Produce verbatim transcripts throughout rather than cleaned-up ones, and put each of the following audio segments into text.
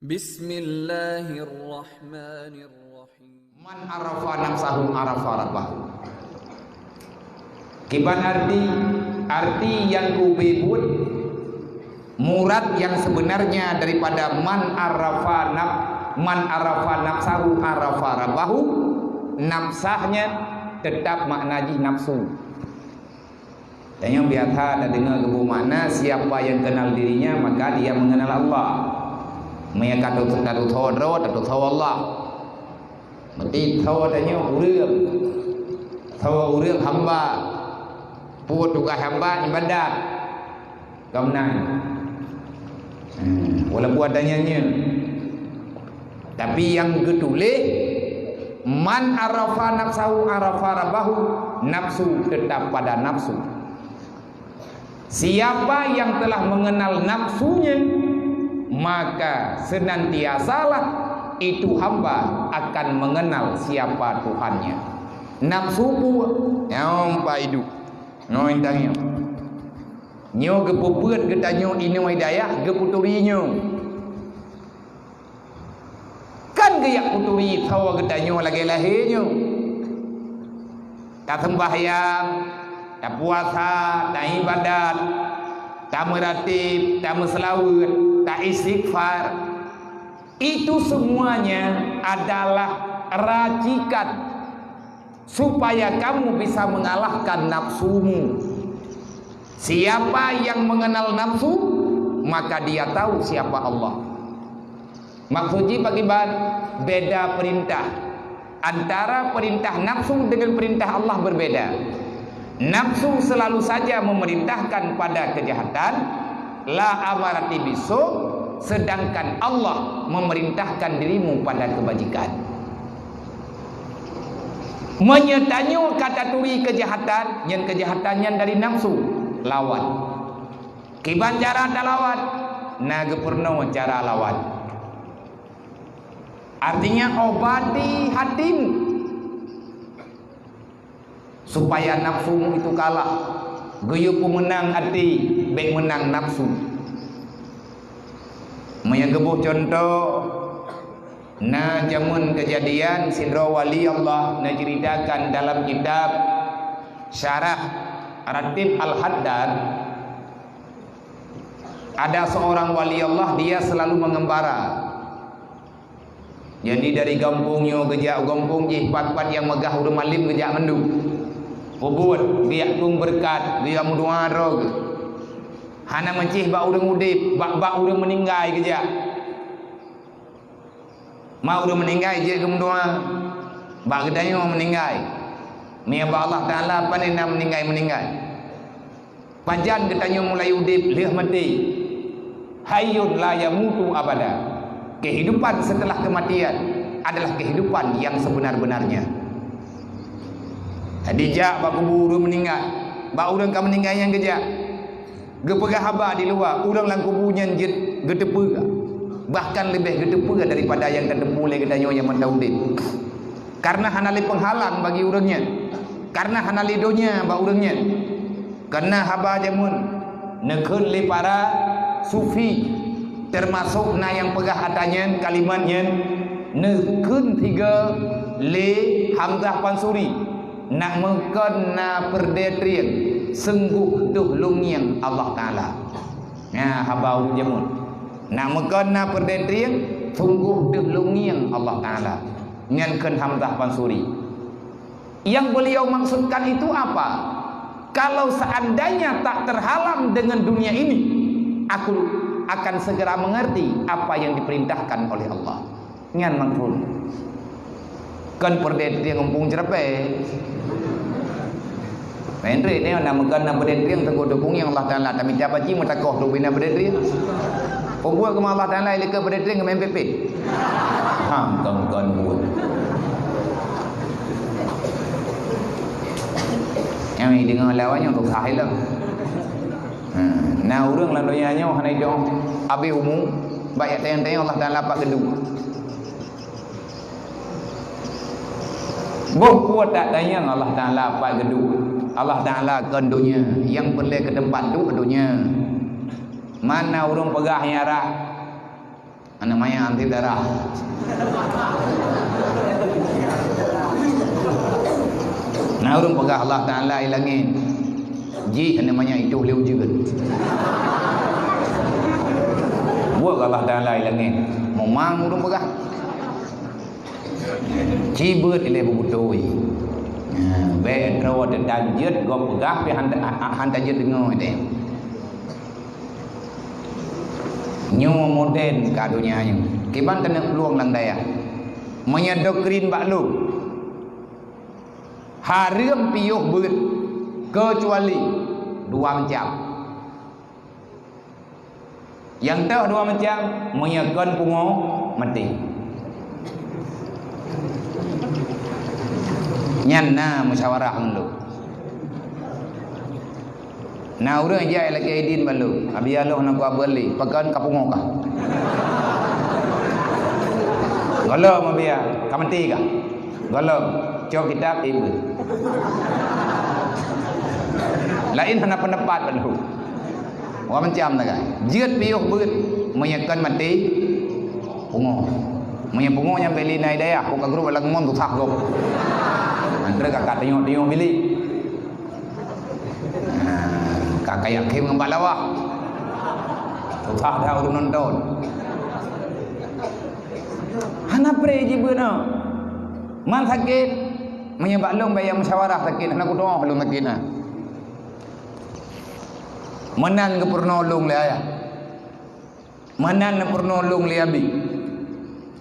Bismillahirrahmanirrahim. Man arafa nafsahu arafa rabbahu. Kiban arti, arti yang kubeubeuet, murad yang sebenarnya daripada man arafa naf-, man arafa nafsahu arafa rabbahu, nafsah nyan tetap makna jih nafsu. Tanyoe biasa tadeungoe geuboh makna, siapa yang kenal dirinya, maka dia mengenal Allah. Meunyoe ka tatusoe droe, tatusoe Allah. Meuti soe tanyoe ureuëng. Soe ureuëng hamba. Peue tugaih hamba? Ibadat. Ka meunan. Hmm, walaupun ada nyan nyoe. Tapi nyang geutuléh, "Man arafa nafsahu arafa rabbahu," nafsu tetap pada nafsu. Siapa yang telah mengenal nafsunya, maka senantiasalah itu hamba akan mengenal siapa Tuhannya. Nafsu peue? Nyoe Pak Idu. Nyoe intan nyoe. Nyoe geupeubeuet geutanyoe inoe dayah, geupeuturi nyoe. Kan geujak peuturi soe geutanyoe lagée lahé nyoe. Taseumbahyang, tapuasa, taibadat, tameuratéb, tameuseulaweuet, taistighfar. Itu semuanya adalah racikan supaya kamu bisa mengalahkan nafsumu. Siapa yang mengenal nafsu, maka dia tahu siapa Allah. Maksud jih pakriban? Beda perintah. Antara perintah nafsu dengan perintah Allah berbeda. Nafsu selalu saja memerintahkan pada kejahatan, la amarati bisu, sedangkan Allah memerintahkan dirimu pada kebajikan. Meunyoe tanyoe ka taturi keujahatan, nyan keujahatan nyan dari nafsu, lawan. Kiban cara talawan? Na geupeurunoe cara lawan. Artinya, obati hatimu supaya nafsumu itu kalah. Geuyue peumeunang até, bék meunang nafsu. Meunyoe geuboh cuntoh, na jameun keujadian sidroe wali Allah neuceuritakan dalam kitab Syarah Ratib Al-Haddad, ada seorang wali Allah, dia selalu mengembara. Jadi, dari gampông nyoe geujak u gampông jih, pat-pat nyang meugah ureuëng malem geujak mandum. Peubuet, geujak tueng beureukat, geujak meudoá droe geuh. Hana meucéh bak ureuëng udeb, bak, bak ureuëng meuninggai geujak. Ma ureuëng meuninggai jeuet geumeudoá, bak geutanyoe meuninggai. Meunyoe bak Allah Taala, pane na meuninggai-meuninggai. Pajan geutanyoe mulai udeb lheueh maté? Hayyun la yamutu abada. Kehidupan setelah kematian adalah kehidupan yang sebenar-benarnya. Jadi jak bak kubu ureuëng meuninggai, bak ureuëng ka meuninggai nyan geujak. Geupeugah haba di luwa, ureuëng lam kubu nyan jeuet geuteupeue, bahkan leubeh geuteupeue daripada nyang tateupeue lé geutanyoe nyang mantong udeb. Karena hana lé peunghalang bagi ureuëng nyan, karena hana lé donya bak ureuëng nyan. Keunan haba jameun neukheun lé para sufi, teumasok na nyang peugah ata nyan, kalimat nyan neukheun sigoe lé Hamzah Pansuri, nak meukheun na peureudée trieng, sunggoh deuh lôn ngieng Allah Taala. Nyan haba ureuëng jameun. Nak meukheun na peureudée trieng, sunggoh deuh lôn ngieng Allah Taala. Nyan kheun Hamzah Pansuri. Yang beliau maksudkan itu apa? Kalau seandainya tak terhalang dengan dunia ini, aku akan segera mengerti apa yang diperintahkan oleh Allah. Nyan maksud. Kon peureudée trieng muphom ceureupe. Main trieng ni, na meukheun na peureudée trieng, teungku teupeue ngieng Allah Taala, tamita baci meutakoh tu bina peureudée trieng. Peubuet keuma Allah Taala, ilée keu peureudée trieng main pépé. Ha, kon-kon buet. Nyang deungoe lawan nyoe susah ilong. Ha, na ureuëng lam donya nyoe hana idong, abéh umu, bak jak tanyong-tanyong Allah Taala pat geuduek. Boh kuat tak tanyong Allah Taala pat geuduek. Allah Taala kon donya, nyang peureulée keu teumpat duek donya. Mana ureuëng peugah nyarah Aneuk manyak anti darah. Na ureuëng peugah Allah Taala i langét. Jih aneuk manyak itoh lé ujeuen. Buet Allah Taala i langét. Memang ureuëng peugah. Ci beuet ilée beubeutôi. Nah, bék droe teutan jeuet gob peugah pih han, han, han tajeuet deungoe teuh. Nyoe modern ka donya nyoe. Kiban keuneuk plueng lam dayah. Meunyoe doktrin bak lôn, hareuem piôh beuet, keucuali dua macam. Nyang toh dua macam, meunyoe kon pungo, maté. Nyan na musyawarah ngon lôn. Na ureuëng jak lakée idin bak lôn, "Abi, aloh na kuabeuet lé, pakon ka pungo kah?" "Gohlom, Abi, ka maté kah?" "Gohlom, cok kitab, ié beuet." Laén hana peundapat bak lôn. Wah, macam na kan. Jeuet piôh beuet, meunyoe kon maté, pungo. Meunyoe pungo nyang beli na hidayah, ko ka grup lam mon tusah gob. Antre ka, ka tengok-tengok bilik. Nah, ka kayak khem ngon balawah. Tusah dah ureuëng nonton. Hana pré jibeuet na. Man sakét, meunyoe bak lôn bayang musyawarah sakét, hana kudoh lôn sakét na. Meunan geupeurunoe lôn lé ayah. Meunan geupeurunoe lôn lé abi.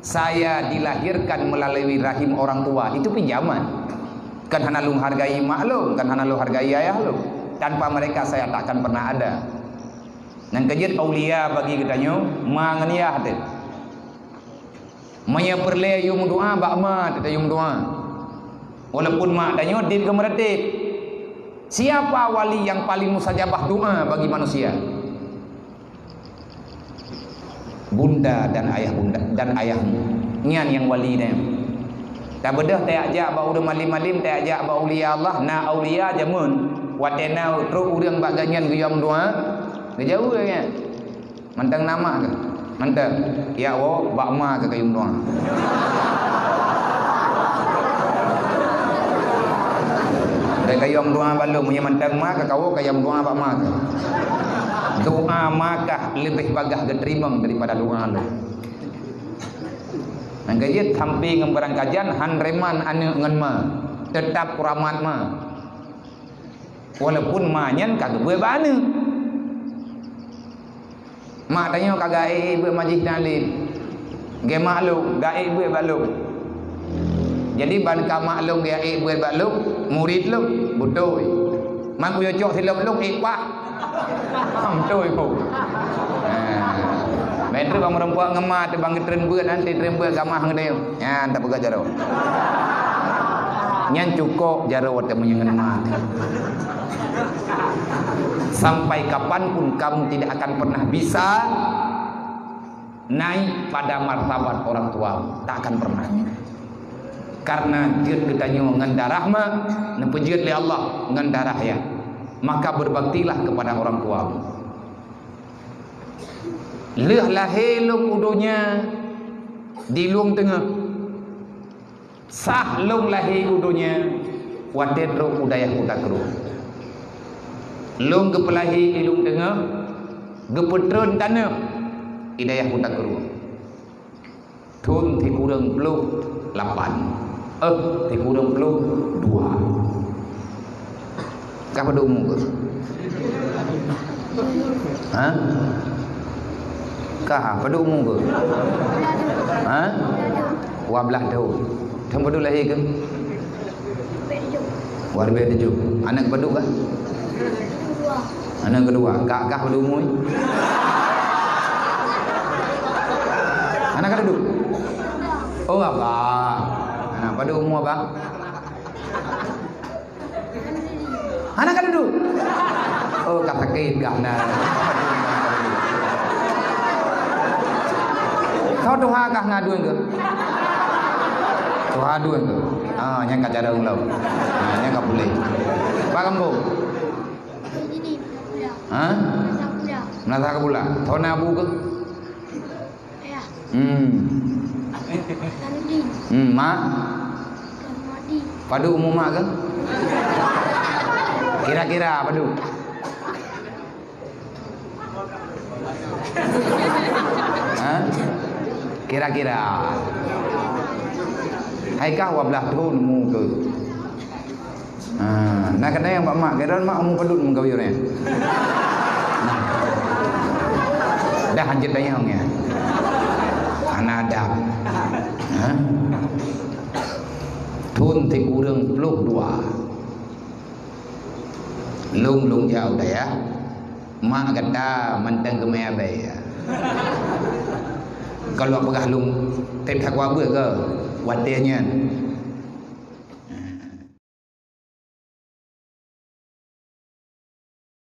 Saya dilahirkan melalui rahim orang tua. Itu pinjaman. Kan hana lôn hargai mak lôn, kan hana lôn hargai ayah lôn. Tanpa mereka saya tak akan pernah ada. Nyang keujeuet aulia bagi geutanyoe, ma ngon yah teuh. Meunyoe peureulée yue meudoá bak ma teuh yue meudoá. Walaupun mak tanyoe dit geumeuratéb. Siapa wali yang paling mustajabah doa bagi manusia? Bunda dan ayah bunda dan ayahmu. Nyan nyang wali nyan. Tabeudôh tajak jak bak ureuëng malém-malém, tajak jak bak aulia Allah, na aulia jameun. Watée na trok ureuëng bak gobnyan geuyue meudoá, geujaweueb nyan. Mantong na mak kah? Mantong. Ya woe, bak ma kah kayue meudoá. Bèk kayue meudoá bak lôn, meunyoe mantong ma kah kawoe kayue meudoá bak ma kah. Doa ma kah leubeh bagaih geuteurimong daripada doa lôn. Nyang keujeuet sampé ngon beurangkajan han reman aneuëk ngon ma, teutab keuramat ma. Walaupun ma nyan ka geubeuet bak aneuëk. Mak tanyoe ka geuék beuet majelis taklim. Geumaklum, geuék beuet bak lôn. Jadi ban ka maklum geuék beuet bak lôn, murit lôn, beutôi. Man kuyue cok silop lôn ék pah. Beutôi po. Ha. Meutrép bang meureumpok ngon ma teuh bang geutreun beuet nanti treun beuet gamah ngon dia. Nyan tapeugah jaroe. Nyan cukôp jaroe watée meunyeungon ma. Sampai kapan pun kamu tidak akan pernah bisa naik pada martabat orang tua. Tak akan pernah. Karena jeuet geutanyoe ngon darah ma, neupeujeuet lé Allah ngon darah ya. Maka berbaktilah kepada orang tua. Lheueh lahé lôn u donya di lueng teungoh. Sah lôn lahé u donya watée trok u dayah Kuta Krueng. Lôn geupeulahé i lueng teungoh, geupeutreun tanoh i dayah Kuta Krueng. Thon sikureueng ploh lapan. Eh, sikureueng ploh dua. Kah padub umu keuh? Ha? Kah padub umu keuh? Ha? Dua belas thon. Thon padub lahé keuh? Dua ribu tujuh. Aneuk padub kah? Aneuk keudua. Kah, kah padub umu? Aneuk ka dudoe? Oh, abah. Aneuk padub umu abah? Hana ka dudoe? Oh, ka sakét kah na. Soe tuha kah na dua ke? Tuha dua ke? Ah, nyang ka cara ulau. Ah, nyang ka puléh. Bak kampung? Ha? Meunasah ka pula. Soe na bu ke? Hmm. Tarudin. Hmm, mak? Muhammadi. Padum umu mak kah? Kira-kira padum? Ha? Kira-kira. Hai kah dua belas thon umu kah? Ha, na kadang nyang bak mak, kadang mak umu padum meukawen nyan. Nah. Dah hanjeuet tanyong nyan. Hana adab. Ha? Thon sikureueng ploh dua. Lôn, lôn jak u dayah. Mak gata mantong geumé abée. Kalau peugah lôn, tép that kuabeuet keu watée nyan.